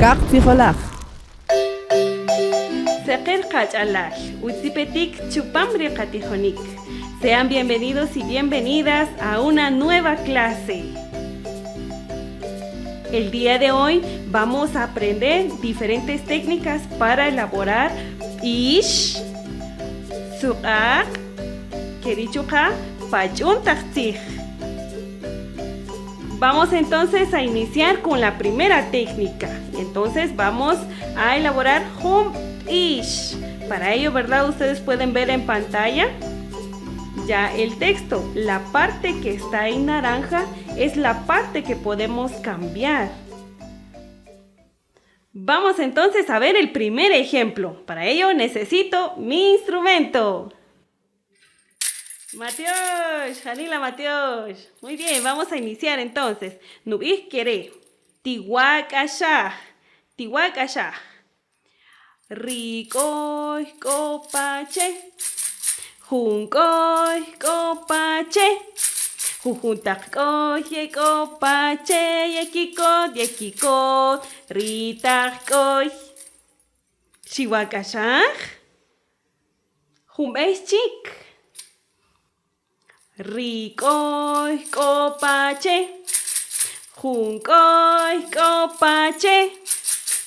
Kaqtzijolaj. Seqer qach'alal, utzipetik chupam ri qatijonik. Sean bienvenidos y bienvenidas a una nueva clase. El día de hoy vamos a aprender diferentes técnicas para elaborar ix, suq'aq, keri' chuqa' pach'un taq tzij. Vamos entonces a iniciar con la primera técnica. Entonces vamos a elaborar jun ix. Para ello, ¿verdad? Ustedes pueden ver en pantalla ya el texto. La parte que está en naranja es la parte que podemos cambiar. Vamos entonces a ver el primer ejemplo. Para ello necesito mi instrumento. Matiosh, Janila Matiosh. Muy bien, vamos a iniciar entonces. Nub'ij kere', tiwak'axaj, tiwak'axaj. Ri k'oy k'o pa che', jun k'oy k'o pa che', jujun taq k'oy ye k'o pa che', yekikot, yekikot ri taq k'oy. Xiwak'axaj? Jun b'ey chik. Ri k'oy k'o pa che', jun k'oy k'o pa che',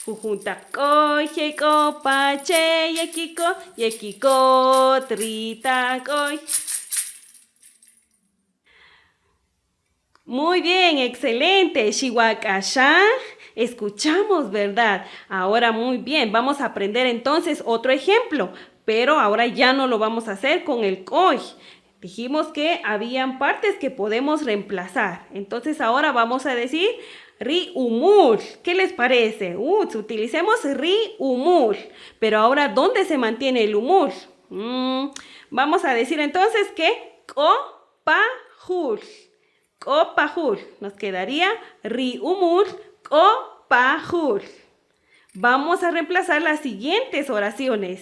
jujun taq k'oy ye k'o pa che', yekikot, yekikot ri taq k'oy. Muy bien, excelente. Xiwak'axaj, escuchamos, ¿verdad? Ahora muy bien, vamos a aprender entonces otro ejemplo, pero ahora ya no lo vamos a hacer con el k'oy. Dijimos que habían partes que podemos reemplazar. Entonces ahora vamos a decir ri umul. ¿Qué les parece? Utilicemos ri umul. Pero ahora, ¿dónde se mantiene el umul? Vamos a decir entonces que k'o pa jul. K'o pa jul. Nos quedaría ri umul k'o pa jul. Vamos a reemplazar las siguientes oraciones.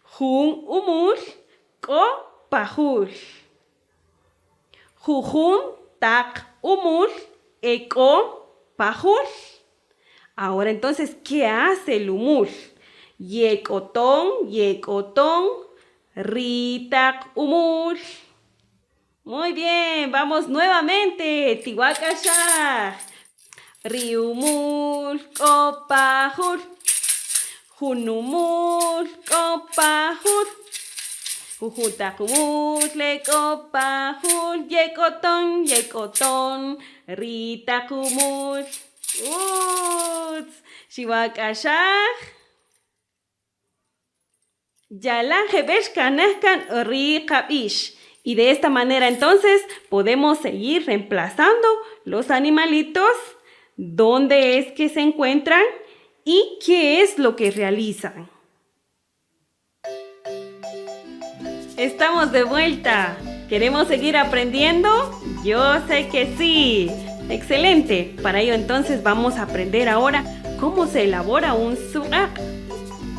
Jun umul k'o pa jul. Jujun taq umul e k'o pa jul. Ahora entonces, ¿qué hace el umul? Yek'oton, yek'oton, ri taq umul. Muy bien, vamos nuevamente. Tiwak'axaj. Ri umul k'o pa jul. Jun umul k'o pa jul. Jujun taq umul e k'o pa jul. Yek'oton, yek'oton, ri taq umul. Utz. Xiwak'axaj. Yalan jeb'el xkanaj kan ri qab'ix. Y de esta manera entonces podemos seguir reemplazando los animalitos, dónde es que se encuentran y qué es lo que realizan. Estamos de vuelta. ¿Queremos seguir aprendiendo? Yo sé que sí. Excelente. Para ello entonces vamos a aprender ahora cómo se elabora un su'aq.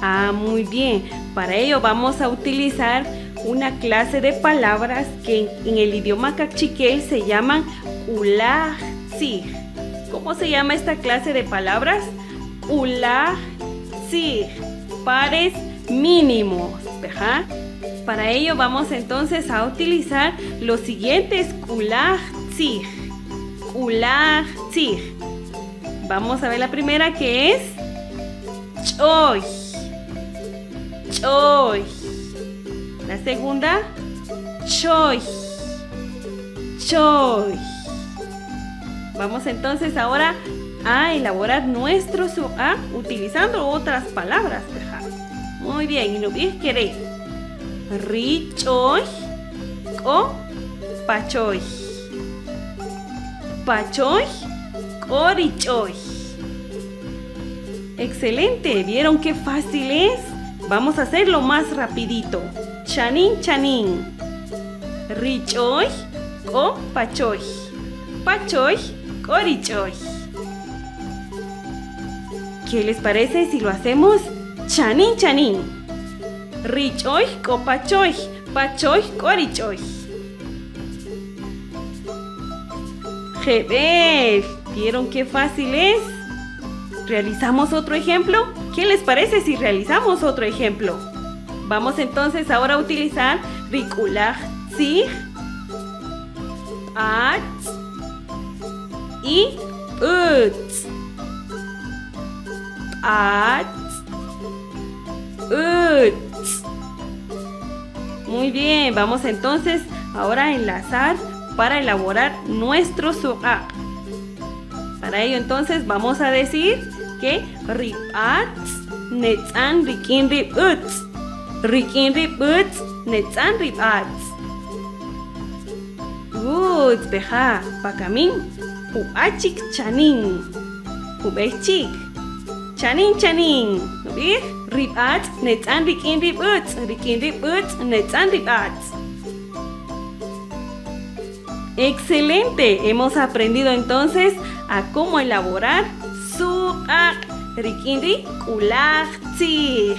Ah, muy bien. Para ello vamos a utilizar una clase de palabras que en el idioma kaqchikel se llaman ulaj tzij. ¿Cómo se llama esta clase de palabras? Ulaj tzij. Pares mínimos. ¿Verdad? Para ello vamos entonces a utilizar los siguientes k'ulaj tzij. K'ulaj tzij. Vamos a ver la primera que es ch'oy. Ch'oy. La segunda, choy. Choy. Vamos entonces ahora a elaborar nuestro su'a utilizando otras palabras. Muy bien, y nub'ij kere'. Ri ch'oy k'o pa choy. Pa choy k'o ri ch'oy. Excelente, ¿vieron qué fácil es? Vamos a hacerlo más rapidito. Chanin, chanin. Ri ch'oy k'o pa choy. Pa choy k'o ri ch'oy. ¿Qué les parece si lo hacemos chanin, chanin? Ri ch'oy k'o pa choy. Pa choy k'o ri ch'oy. Jeb'el, ¿vieron qué fácil es? ¿Realizamos otro ejemplo? ¿Qué les parece si realizamos otro ejemplo? Vamos entonces ahora a utilizar rikulaj tzij, atz y utz. Atz, utz. Muy bien, vamos entonces ahora a enlazar para elaborar nuestro suq'aq. Para ello entonces vamos a decir que rip'atz netz'an rik'in ri utz. Rik'in ri utz netz'an rip'atz. Utz peja pakamin jub'achik chanin. Jub'ey chik. Chanin chanin. Nub'ij rip'atz netz'an rik'in ri utz. Rik'in ri utz netz'an rip'atz. Excelente, hemos aprendido entonces a cómo elaborar suq'aq rik'in ri k'ulaj tzij.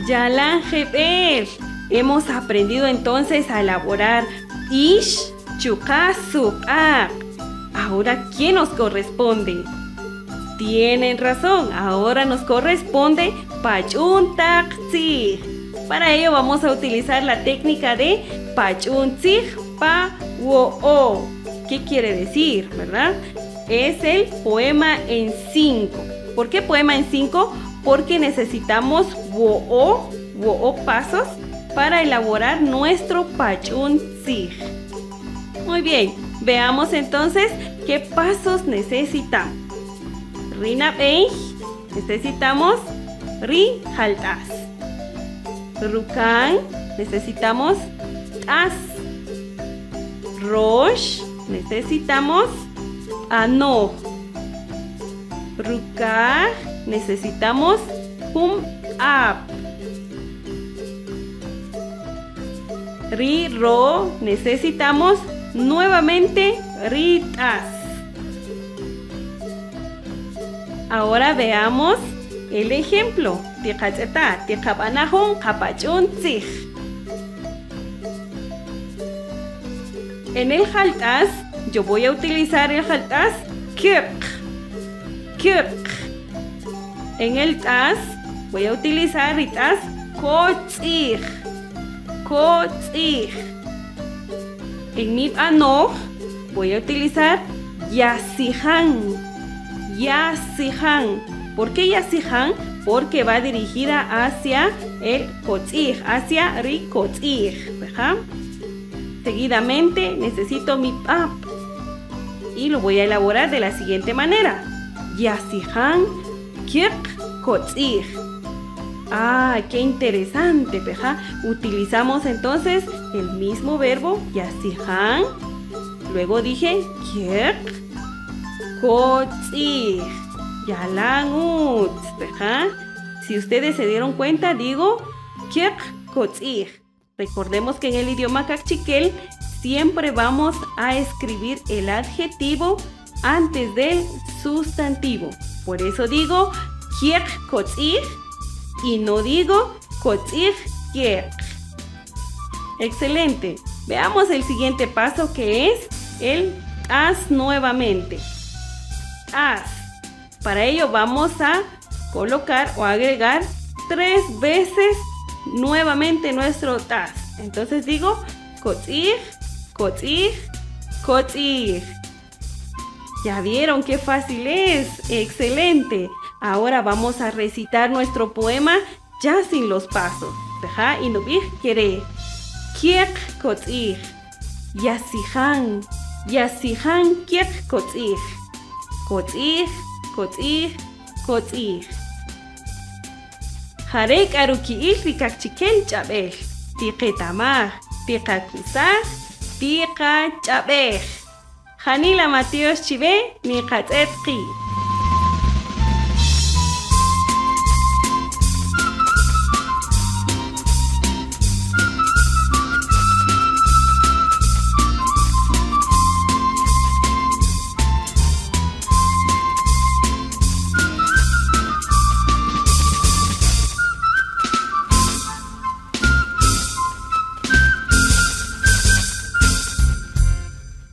Yalan jeb'el. Hemos aprendido entonces a elaborar ix chuqa suq'aq. Ahora, ¿quién nos corresponde? Tienen razón, ahora nos corresponde pach'un taq tzij. Para ello vamos a utilizar la técnica de pach'un tzij pa wo o. ¿Qué quiere decir, verdad? Es el poema en 5. ¿Por qué poema en 5? Porque necesitamos wo o pasos para elaborar nuestro pach'un tzij. Muy bien, veamos entonces qué pasos necesitamos. Ri nab'ey, necesitamos ri jalt'as. Rukan, necesitamos t'as. Rox, necesitamos anoj. Rukaj, necesitamos jun ap. Ri ro, necesitamos nuevamente ri t'as. Ahora veamos el ejemplo. Tiqatz'eta, tiqab'ana jun qapach'un tzij. En el jalt'as, yo voy a utilizar el jalt'as kiq. Kiq. En el t'as, voy a utilizar ri t'as kotz'ij. Kotz'ij. En mi b'anoj, voy a utilizar yasijan. Yasijan. ¿Por qué yasijan? Porque va dirigida hacia el kotz'ij, hacia ri kotz'ij. ¿Verdad? Seguidamente necesito mi pap y lo voy a elaborar de la siguiente manera. Yasijan kiq kotz'ij. Ah, qué interesante, peja. Utilizamos entonces el mismo verbo yasijan. Luego dije kiq kotz'ij. Yalan utz, peja. Si ustedes se dieron cuenta, digo kiq kotz'ij. Recordemos que en el idioma kaqchikel siempre vamos a escribir el adjetivo antes del sustantivo. Por eso digo kiq kotz'ij y no digo kotz'ij kiq. Excelente. Veamos el siguiente paso, que es el as nuevamente. As. Para ello vamos a colocar o agregar 3 veces nuevamente nuestro tas. Entonces digo kotz'ij, kotz'ij, kotz'ij. ¿Ya vieron qué fácil es? ¡Excelente! Ahora vamos a recitar nuestro poema ya sin los pasos. Peja y nub'ij kere. Kiq kotz'ij. Yasijan. Yasijan kiq kotz'ij. Kotz'ij, kotz'ij, kotz'ij. Jare' k'a ruki'il ri kaqchikel ch'ab'el. Tiqetamaj, tiqakusaj, tiqach'ab'ej. Janila matiox chiwe niqatz'et qi'.